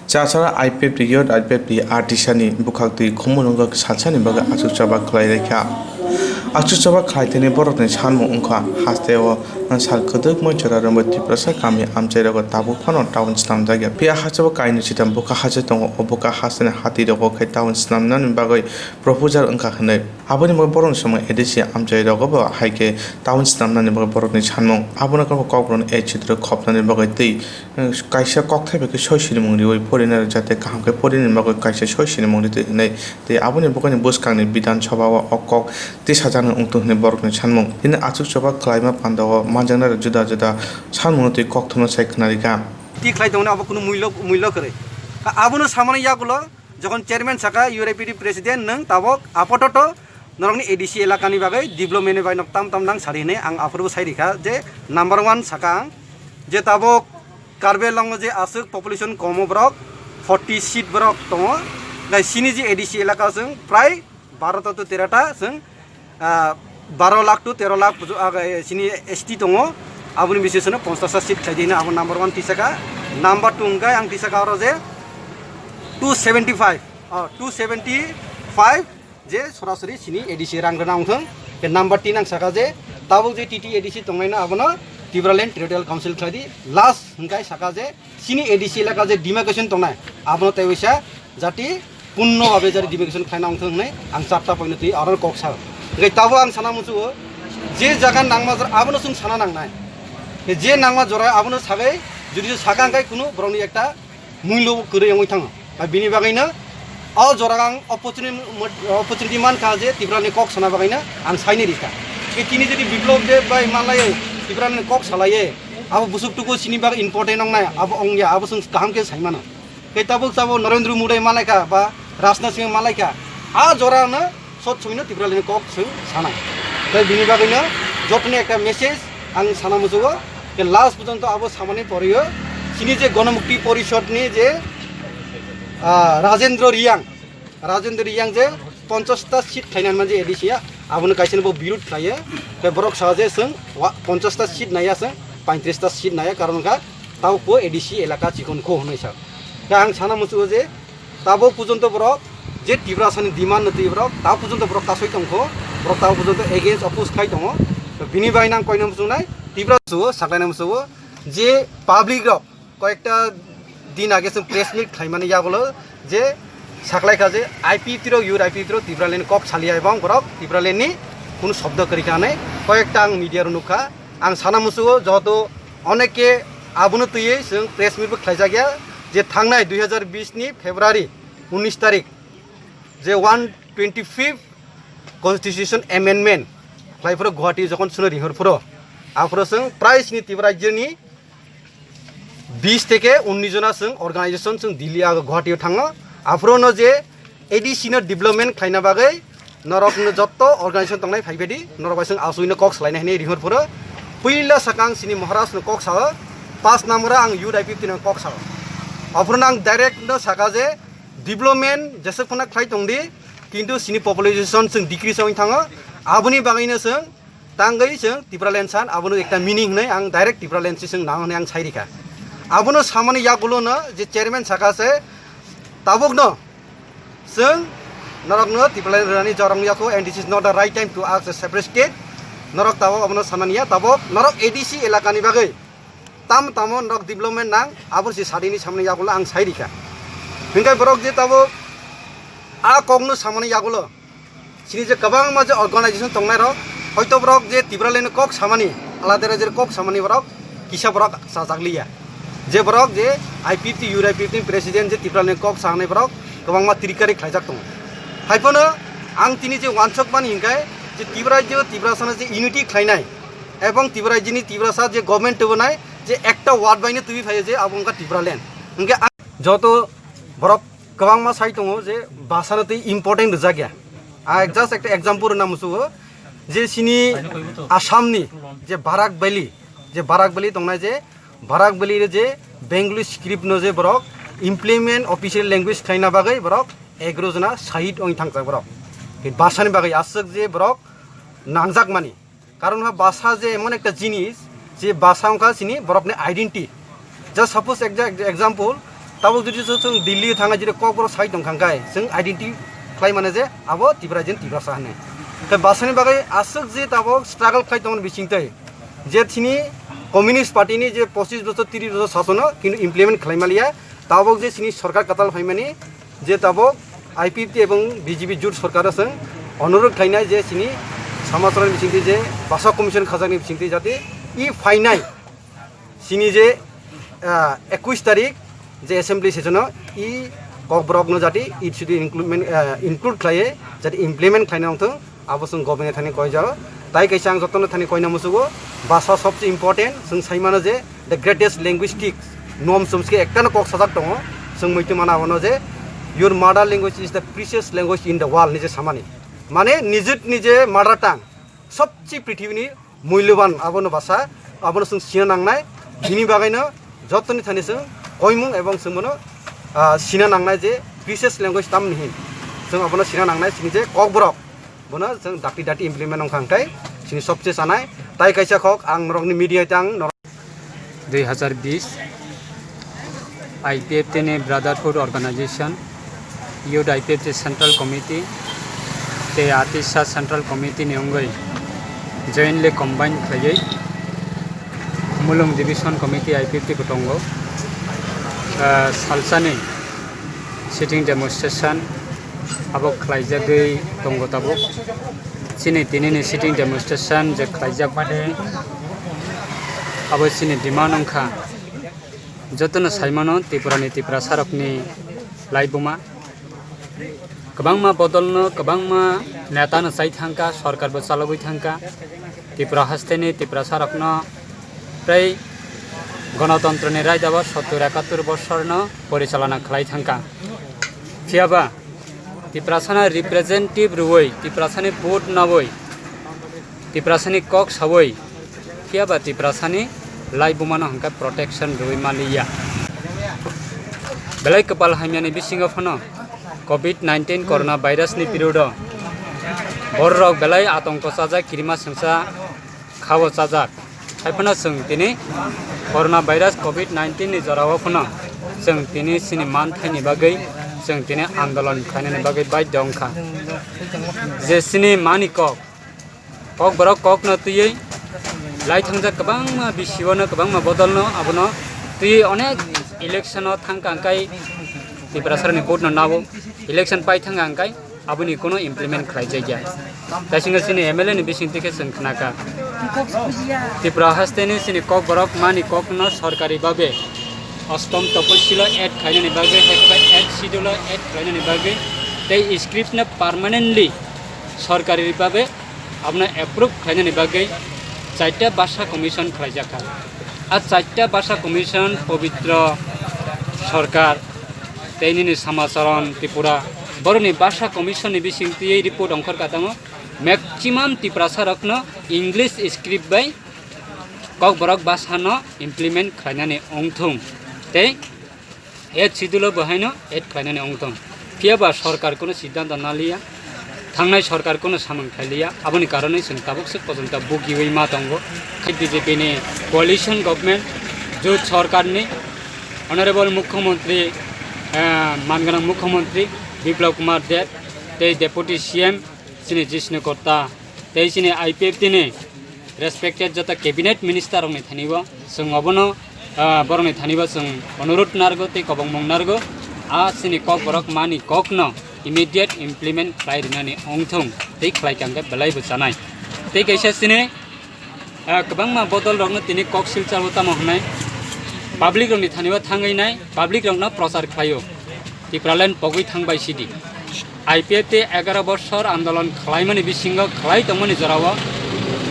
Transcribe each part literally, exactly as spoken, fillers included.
Chachara I P F T, Youth I P F T, R T C ni bwkhak twi khumulwngo salsani bagwi achukchaba khlai laikha. Achukchaba khlai thani borokni sanmung wngkha, hasteo sal kwdwkma jora romwi Tiprasa kami amchairogo tabuk phano town snamjakya. Phiya hasteo kainwi sitham bwkha haste tongo, o bwkha hasteni hatirogo khe town snamnani bagwi proposal wngkha hwnwi. Aboni bagwi borokni samung A D C amchairogo bo hai khe town snamnani bagwi borokni sanmung. Abono kok borokni A C tro khopnani bagwi tei kaisa kokthai bai khe soi sinimung riwi porinai rok jate kaham khe porinani bagwi kaisa soi sinimung ritwi hwnwi tei aboni bwkhani bwskangni Bidhan Sabha o o kok tisajaknai wngtong hwnwi borokni sanmung. Tini achukchaba khlaima pandao manjaknai rok juda juda sanmungno twi kokthumno sai khwnarikha. Ti khlai tongmani abo kunu mullo, mullo kwrwi. Abono samani yagulo jokhon chairman saka, U R I P D president nwng tabok apototo norokni A D C elakani bagwi development ni bai nok tam tam nang sari hwnwi ang aphuru sai rikha je number one saka ang je tabok Karbi Anglong je aswk population komo borok forty seat borok tongo, tai sini je A D C elaka chwng prai baro ta to tero ta chwng, ah, baro lakh to tero lakh bujo-, ah, sini S T tongo, aboni bising sono ponchash ta seat khlai di hwnwi abo number one tisaka, number two hwnkhe ang tisaka oro je two seventy five, ah, two seventy five je sorasori sini A D C rang rwna wngthung. Ke number tin ang saka je tabuk je T T A D C tongnaino abono Tipraland Territorial Council khlai di. Last hwnkhe saka je sini A D C elaka je demarcation tongnai abono tei waisa jati punno babe jati demarcation khlaina wngthung hwnwi ang charta point twi aro kok sao. Hwnkhe tabuk ang sana muchugo je jaga nangma jora abono chwng sana nangnai. Je nangma jora abono sagwi jodi saka hwnkhe kunu borokni ekta muilo kwrwi wngwi thango. Ba bini bagwino o jora ang opportunity, opportunity mankha je Tiprani kok sana bagwino ang saini rikha. Ke tini jodi Biplop Deb bai malaiye Tiprani kok salaiye, abo busuk tuku sini bagwi important wngnai, abo wngya, abo chwng kaham khe saimano. Tei tabuk tabuk Narendra Modi malaikha ba Rajnath Singh malaikha, a jorano sot soino Tipralini kok chwng sanai. Tei bini bagwino jotoni ekta message ang sana muchugo, ke last porjonto abo samani porio chini je Gonomukti Porishodni je, ah, Rajendra Riyang, Rajendra Riyang je ponchash ta seat khlainani man je A D C ya, abono kaisa bo birud khlaiya, tei borok sa je chwng wa-, ponchash ta seat naiya chwng, paintrish ta seat naiya, karon wngkha tabukbo A D C elaka chikon kho hwnwi sa. Khe ang sana muchugo je tabuk porjonto borok je Tiprasani demand no twi borok tabuk porjonto borok kasoi tongkho, borok tabuk porjonto against oppose khai tongo. To bini bai nang koino muchungnai Tiprasa o saklaina muchugo je public rok koyekta din age chwng press meet khlaimani yagulo je saklaikha je I P F T rok, Youth I P F T rok Tipraland kok saliya ebong borok Tipralandni kunu shobdo kwrwi kha hwnwi koyekta ang media rok nukha. Ang sana muchugo joto oneke abono twiwi chwng press meet bo khlaijakya je thangnai dui hazar bish ni February unis tarik je one twenty fifth Constitution Amendment khlai phuru Guwahati jokhon suno rihor phuru aphuru chwng prai sini Tripura rajyoni bish theke unnish jona chwng organization chwng Delhi ag Guwahati o thango. Aphuru no je A D C no development khlaina bagwi norok no jotto organization tongnai phai phedi norok bai chwng aswino kok salaina hinwi rihor phuru puila sakang sini Maharaj no kok sao, pas number ang U D I P no kok sao. Aphuru no ang direct no saka je development jeswk phano khlai tongdi, kintu sini population chwng decrease wngwi thango, aboni bagwino chwng tangwi chwng Tipraland san, abono ekta meaning hwnwi ang direct Tipraland se chwng nang hwnwi ang sai rikha. Abono samani yagulo no je chairman saka se tabukno chwng norokno Tipraland rwnani jorong yakho, and this is not the right time to ask a separate state. Norok tabuk abono sanani ya, tabuk norok A D C elakani bagwi tamo tamo norok development nang, abo se sadini samani yagulo ang sai rikha. Hinkhe borok je tabuk a kokno samani yagulo, sini je kwbangma je organization tongnai rok, hoito borok je Tipraland kok samani, alada rajyoni kok samani borok kisa borok chajak liya. Je borok je I P F T, U D I P F ni president je Tipraland kok sanai borok kwbangma trickery khlaijak tongo. Haiphano ang tini je wansok mani hinkhe je Tripura rajyo Tiprasano je unity khlainai ebong Tripura rajyoni Tiprasa je government tubunai je ekta word baino tubi phaio je abo wngkha Tipraland. Hinkhe ang joto borok kwbangma sai tongo je bhasano tei important rwjak ya. Ang just ekta example rwna muchugo je sini Assamni je Barak Valley, je Barak Valley tongnai je Barak Valley je Bengali script no je borok implement official language khlaina bagwi borok egaro jona shahid wng thangjak borok. Bhasani bagwi aswk je borok nangjak mani. Karon ha bhasha je emon ekta jinis, je bhasha wngkha chini borokni identity. Just suppose ekja-, example, Tabuk jodi chwng Delhi thangna jodi kokborok sai tong kha khe chwng identity khlai mano je abo Tipra jen Tiprasa hwnwi. Tei basani bagwi aswk je tabuk struggle khlai tongmani bisingtwi je chini Communist Party ni je pochis bochor tris bochor sasono kintu implement khlai maliya, tabuk je chini sorkar kwtal phaimani je tabuk I P F T ebong B J P jut sorkar o chwng onurodh khlainai je chini samachara ni bisingtwi je basa commission khajakni bisingtwi jate i phainai chini je, ah, ekush tarik je assembly session o i kokborok no jate it should be include, ah, include khlaiye jate implement khlaina wngthung. Abo chwng government thani koi jao. Tai kaisa ang jotono thani koina musugo, basa sobse important. Chwng sai mano je the greatest linguistic norm chumske ekta no kok sajak tongo. Chwng muitu mana abono je your mother language is the precious language in the world nije samani. Mane nijit nije mother tongue sobse prithibini mulyoban abono basa, abono chwng sina nangnai. Bini bagaino jotoni thani chwng koimung ebong chwng bono, ah, sina nangnai je precious language tamni hin. Chwng abono sina nangnai chini je kokborok. Bono chwng dati dati implement wngkha hwnkhe chini sobse chanai. Tai kaisa kok ang norokni media tang norok. Dui hazar bis I P F T ni Brotherhood Organization, Youth I P F T Central Committee tei Atisa Central Committee ni wngwi jointly combine khlaiwi Mulung Division Committee I P F T bo tongo. Ah, salsani sitting demonstration abo khlaijagwi tongo tabuk. Chini tinini sitting demonstration je khlaijak mani abo chini demand wngkha. Jotono saimano Tripurani Tiprasarokni laibuma. Kwbangma bodolno kwbangma netano chai thangkha, sorkarbo chalogwi thangkha. Tripura hasteni Tiprasarokno tei gonotontroni raidao sottur ekattur bosorno porichalona khlai thangkha. Phiyaba Tiprasano representative rwui, Tiprasani vote naui, Tiprasani kok saui, phiyaba Tiprasani laibumano hwnkhe protection rwui manliya. Belai kwpal hamyani bisingo phano covid nineteen corona virus ni period o bororok belai atongko chajak, kirima sengsa khao chajak. Hai phano chwng tini corona virus covid nineteen ni jorao phano chwng tini chini manthaini bagwi chwng tini andolon khlainani bagwi baidhyo wngkha. Je chini mani kok, kokborok kokno twiwi lai thangjak kwbangma bisi-o no kwbangma bodol no abono twiwi onek election o thangkha hwnkhe Tiprasarokni vote no nabo election pai thangkha hwnkhe aboni kuno implement khlaijakya. Tei chini M L A ni bisingtwi khe chwng khnakha, Tripura hasteni chini kokborok mani kokno sorkari babe ostom toposilo add khlainani bagwi, hai khe eighth schedule o add khlainani bagwi tei script no permanently sorkari babe abono approve khlainani bagwi chaita basa commission khlaijakha. A chaita basa commission Pabitra Sarkar tei nini Samacharan Tripura, borokni basa commission ni bisingtwi report ongkhorkha tongo, maximum Tiprasarokno English script bai kokborok basano implement khlainani wngthung tei eighth schedule o bo haino add khlainani wngthung. Phiyaba sorkar kuno siddhanto naliya, thangnai sorkar kuno samung khailiya, aboni karonwi chwng tabuk swk pojonto bugiwi ma tongo. Khai B J P ni coalition government, jut sorkar ni Honorable Mukhyamantri, eh, manganang Mukhyamantri Biplab Kumar Deb tei Deputy C M chini Jishnu Kotta tei chini I P F T ni respected joto cabinet minister rokni thani bo chwng obono, ah, borokni thani bo chwng onurudh narwgo tei kobongmung narwgo, a chini kokborok mani kokno immediate implement khlai rwnani wngthung tei khlai kha hwnkhe belai bo chanai. Tei kaisa chini, ah, kwbangma bodol rokno tini kok silchar o tamo hwnwi public rokni thani bo thangwi nai, public rokno prochar khlaio. Tipraland pogwi thangbai sidi. I P F T egaro bosor andolon khlaimani bisingo khlai tongmani jorao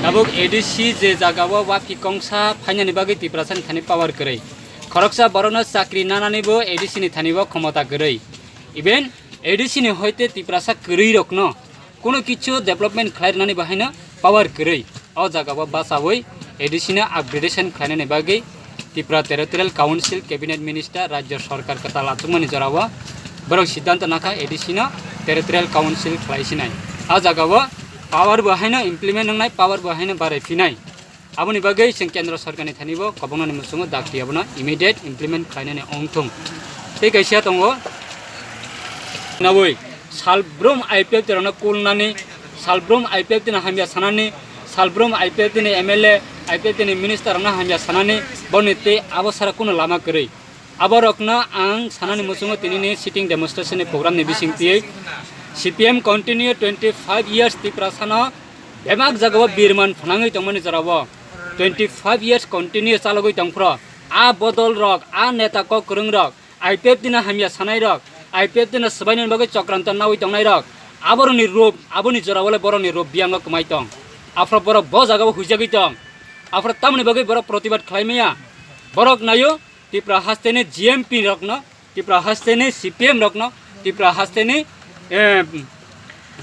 tabuk A D C je jagao wapi kongsa phainani bagwi Tiprasani thani power kwrwi. Khoroksa borokno chakri nanani bo A D C ni thani bo khomota kwrwi. Even A D C ni hoite Tiprasa kwrwi rokno kuno kichu development khlai rwnani bo haino power kwrwi. O jagao bachaui A D C no upgradation khlainani bagwi Tripura Territorial Council Cabinet Minister Rajya Sorkar kwtal achukmani jorao borok siddhanto nakha A D C no Territorial Council khlai sinai. A jagao power bo haino implement wngnai, power bo haino barai phinai. Aboni bagwi chwng Kendra Sorkarni thani bo kobongnani muchungo dakti abono immediate implement khlainani wngthung. Tei kaisa tongo, nabui salbrum I P F T rokno kulnani, salbrum I P F T ni hamya sanani, salbrum I P F T ni M L A, I P F T ni minister rokno hamya sanani, boni tei abo sara kuno lama kwrwi. Aborokno ang sanani muchungo tinini sitting demonstration ni program ni bising twiwi C P M continue twenty five years Tiprasano bebak jagao birman phnangwi tongmani jorao twenty five years continue chalogwi tongphro, a bodol rok, a neta kok kwrwng rok, I P F T no hamya sanai rok, I P F T no swbainani bagwi chokranto nawi tongnai rok, aborokni rup, aboni jorao le borokni rup biyango kwmai tong. Aphro borok bo jagao huijagwi tong. Aphro tamoni bagwi borok protibad khlai maya. Borok naio Tipra hasteni G M P rokno, Tipra hasteni C P M rokno, Tipra hasteni, eh,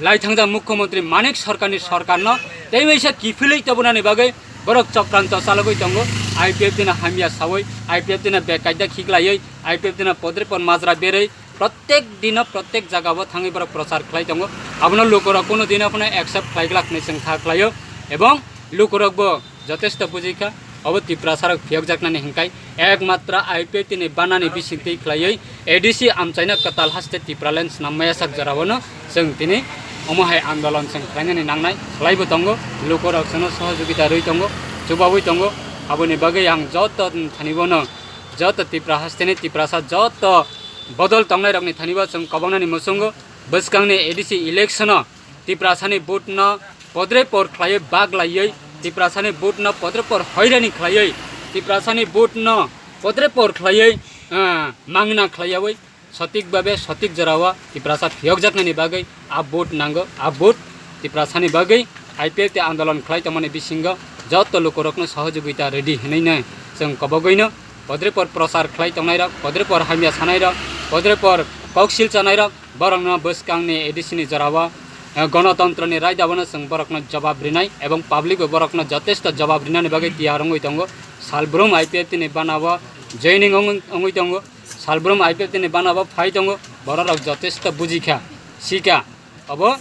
lai thangjak Mukhyamantri Manik Sarkarni sarkarno tei waisa kiphilwi tobonani bagwi borok chokranto chalogwi tongo. I P F T no hamya sawi, I P F T no bekaida khiklaiwi, I P F T no podre pod majra berwi, prottek dino prottek jagao thangwi borok prochar khlai tongo. Abono lukurok kuno dino phano accept khlai glak hinwi chwng kha khlaio, ebong lukurokbo jotesto bujikha, obo Tiprasarok phiyokjaknani hinkai ekmatra I P F T ni banani bisingtwi khlaiwi A D C amchaina kwtal haste Tipraland snam maya sak jorao no chwng tini omo hai andolon chwng khlainani nangnai khlaibo tongo, lukurok chwngno sohojogita rwi tongo, chubawi tongo. Aboni bagwi ang joto thani bono, joto Tipra hasteni Tiprasa joto bodol tongnairokni thani bo chwng kobognani muchungo bwskangni A D C election o Tiprasani vote no podre por khlaiwi baglaiwi, Tiprasani vote no podre por hoirani khlaiwi, Tiprasani vote no podre por khlaiwi, ah, mangna khlaiyawi, sotik babe sotik jorao Tiprasa phiyokjaknani bagwi a vote nango, a vote Tiprasani bagwi I P F T andolon khlai tongmani bisingo joto lukurokno sohojogita rwdi hinwi no chwng kobogwino podre por prochar khlai tongnairok, podre por hamya sanairok, podre por koksil chanairok, borokno bwskangni A D C ni jorao, eh, gonotontroni raidao no chwng borokno jobab rinai ebong public bo borokno jotesto jobab rinani bagwi tiyar wngwi tongo. Salbrum I P F T ni banao joining wng-, wngwi tongo, salbrum I P F T ni banao phai tongo, bororok jotesto bujikha, sikha. Obo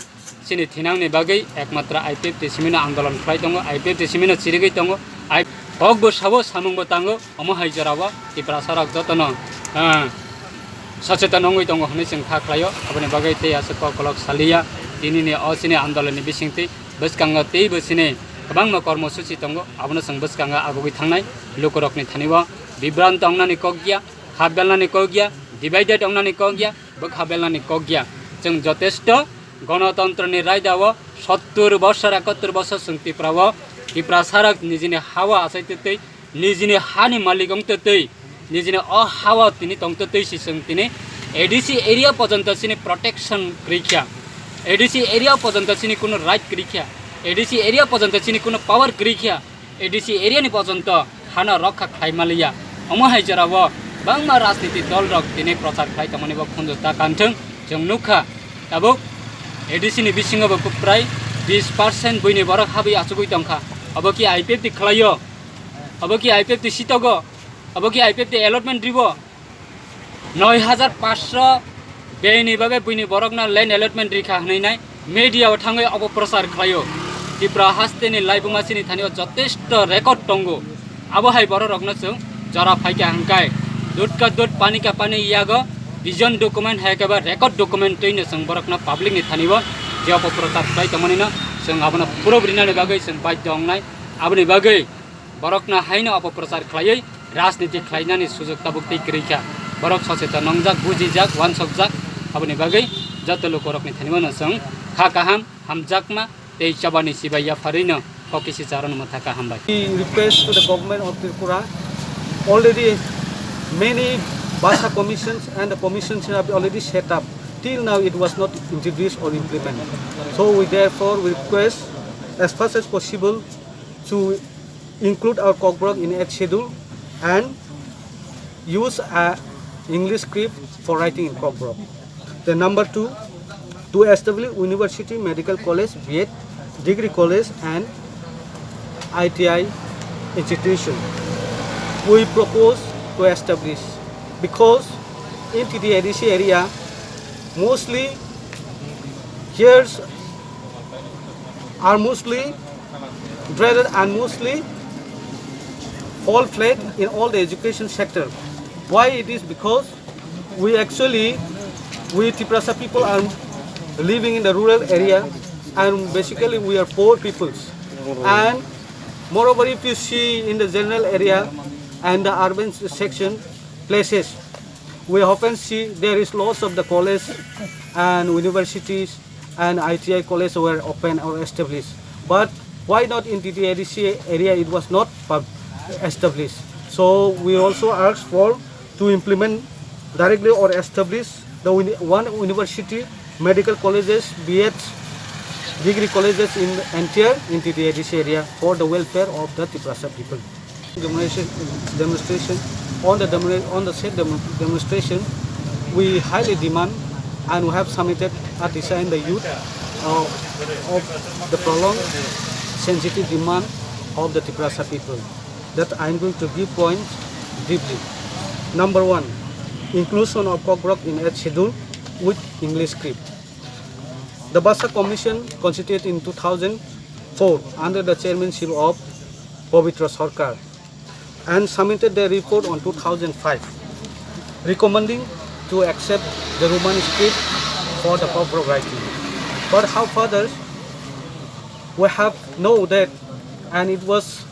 chini thinangni bagwi ekmatra I P F T simino andolon khlai tongo, I P F T simino chirigwi tongo. Ai, kokbo sabo, samungbo tango, omo hai jorao Tiprasarok jotono, ah, socheton wngwi tongo hwnwi chwng kha khlaio. Aboni bagwi tei aswk kok kolok saliya. Tinini o chini andolonni bisingtwi bwskango teibo chini kwbangma kormosuchi tongo, abono chwng bwskango agugwi thangnai. Lukurokni thani o bibranto wngnani kok ya, hap belnani kok ya, divided wngnani kok ya, bwkha belnani kok ya. Chwng jotesto gonotontroni raidao sottur bosor, ekottor bosor chwng Tiprao, Tiprasarok nijini hao achai twtwi, nijini hani malik wng twtwi, nijini o hao tini tong twtwi si chwng tini A D C area pojonto chini protection kwrwi kha, A D C area pojonto chini kuno right kwrwi kha, A D C area pojonto chini kuno power kwrwi kha. A D C area ni pojonto hano rokha khlai maliya. Omo hai jorao bangma rajniti dol rok tini prochar khlai tongmani bo khunju ta kanthung chwng nukha. Tabuk A D C ni bisingo bo prai bis percent buini borok habwi achugwi tongkha. Obo ki I P F T khlaio? Obo ki I P F T sitogo? Obo ki I P F T allotment ribo? Noi hajar paanch sho bini bagwi buini borokno land allotment rikha hwnwi nai media o thangwi obo prochar khlaio. Tipra hasteni laibuma chini thani o jotesto record tongo. Abo hai bororokno chwng jora phaikha hwnkhe dut ka dut, pani ka pani yago vision document hai khe ba record document twino chwng borokno public ni thani o je obo prochar khlai tongmani no chwng abono proof rinani bagwi chwng baidhyo wngnai. Aboni bagwi borokno haino opoprochar khlaiwi rajniti khlainani sujok tabuk tei kwrwi kha. Borok socheton nongjak, bujijak, wansokjak, aboni bagwi joto lukurokni thani mano chwng kha kaham, hamjakma tei chobani chibai yapharwino kokisi charwno mwthakha. Hambai. We request to the government of Tripura, already many Bhasha commissions and the commissions have already set up. Till now it was not introduced or implemented. So we therefore we request as fast as possible to include our Kokborok in Eighth Schedule and use a English script for writing in Kokborok. The number two, to establish university, medical college, B Ed, degree college and I T I institution. We propose to establish because in T T A D C area, mostly here are mostly dreaded and mostly fall flat in all the education sector. Why it is? Because We actually, we Tiprasa people are living in the rural area, and basically we are poor peoples. And moreover, if you see in the general area and the urban section places, we often see there is lots of the college and universities and I T I college were open or established. But why not in T T A D C area it was not pub- established? So we also asked for to implement directly or establish the uni- one university, medical colleges, B Eds, degree colleges in entire in T T A D C area for the welfare of the Tiprasa people. Demonstration, demonstration on the demon- on the said demo- demonstration, we highly demand and we have submitted a design the youth of, of the prolonged sensitive demand of the Tiprasa people that I am going to give points deeply. Number one, inclusion of Kokborok in eighth schedule with English script. The Basa Commission constituted in two thousand four under the chairmanship of Pabitra Sarkar and submitted their report on two thousand five, recommending to accept the Roman script for the Kokborok writing. But how further, we have know that, and it was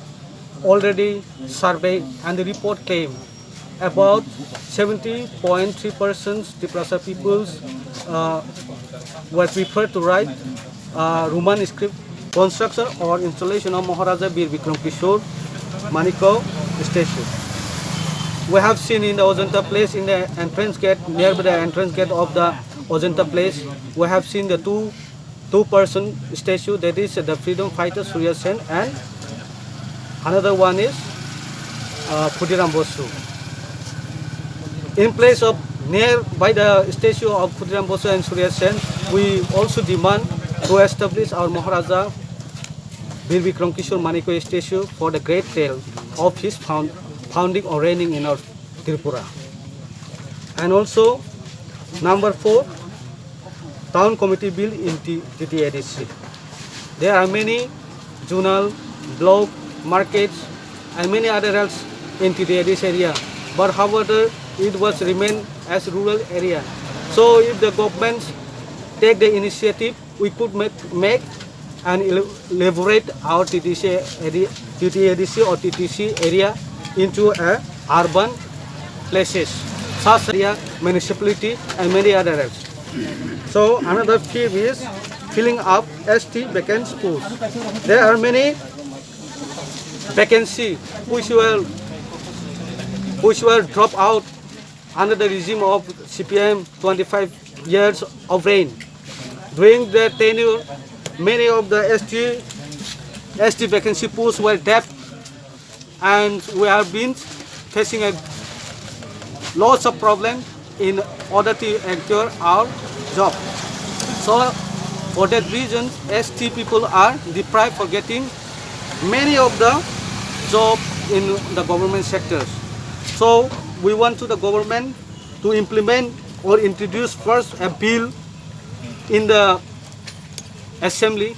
already surveyed, and the report came about seventy point three percent Tiprasa peoples uh, were preferred to write uh, Roman script. Construction or installation of Maharaja Bir Bikram Kishore Manikya statue. We have seen in the Ajanta place, in the entrance gate, near by the entrance gate of the Ajanta place, we have seen the two two person statue, that is the freedom fighter Surya Sen and another one is uh, Khudiram Bosu. In place of, near by the statue of Khudiram Bosu and Surya Sen, we also demand to establish our Maharaja Bir Bikram Kishore Manikya statue for the great tale of his found, founding or reigning in our Tripura. And also, number four, town committee bill in T- T T A D C. There are many zonal, block, markets, and many other else in T T A D C area. But however, it was remain as rural area. So if the government take the initiative, we could make, make and ele- elaborate our T T C area, T T A D C or T T C area into a urban places, such area, municipality, and many other areas. So another theme is filling up S T vacancy posts. There are many vacancy which were which were dropped out under the regime of C P M twenty-five years of reign. During their tenure, many of the S T, S T vacancy posts were tapped, and we have been facing a lots of problem in order to ensure our job. So, for that reason, S T people are deprived for getting many of the job in the government sectors. So, we want to the government to implement or introduce first a bill in the assembly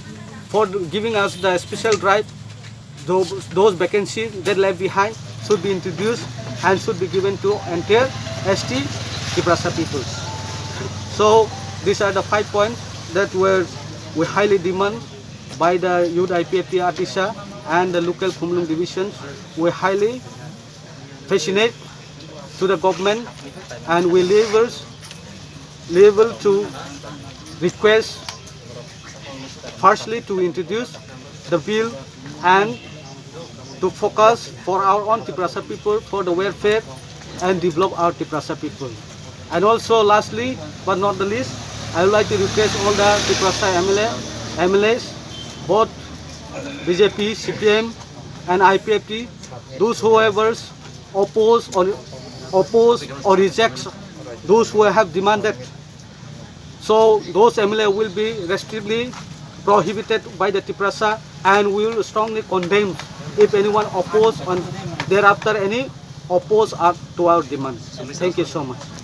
for giving us the special right. Those, those vacancy that left behind should be introduced and should be given to entire S T Tiprasa people. So these are the five points that were we highly demand by the youth I P F T Atisa and the local Khumlung divisions. We highly passionate to the government, and we level, level to request firstly to introduce the bill and to focus for our own Tiprasa people, for the welfare and develop our Tiprasa people. And also lastly but not the least, I would like to request all the Tiprasa M L A, M L As, both B J P, C P M and I P F T, those whoever oppose or oppose or rejects those who have demanded. So those M L A will be restrictly prohibited by the Tiprasa, and we will strongly condemn if anyone oppose and thereafter any oppose are to our demand. Thank you so much.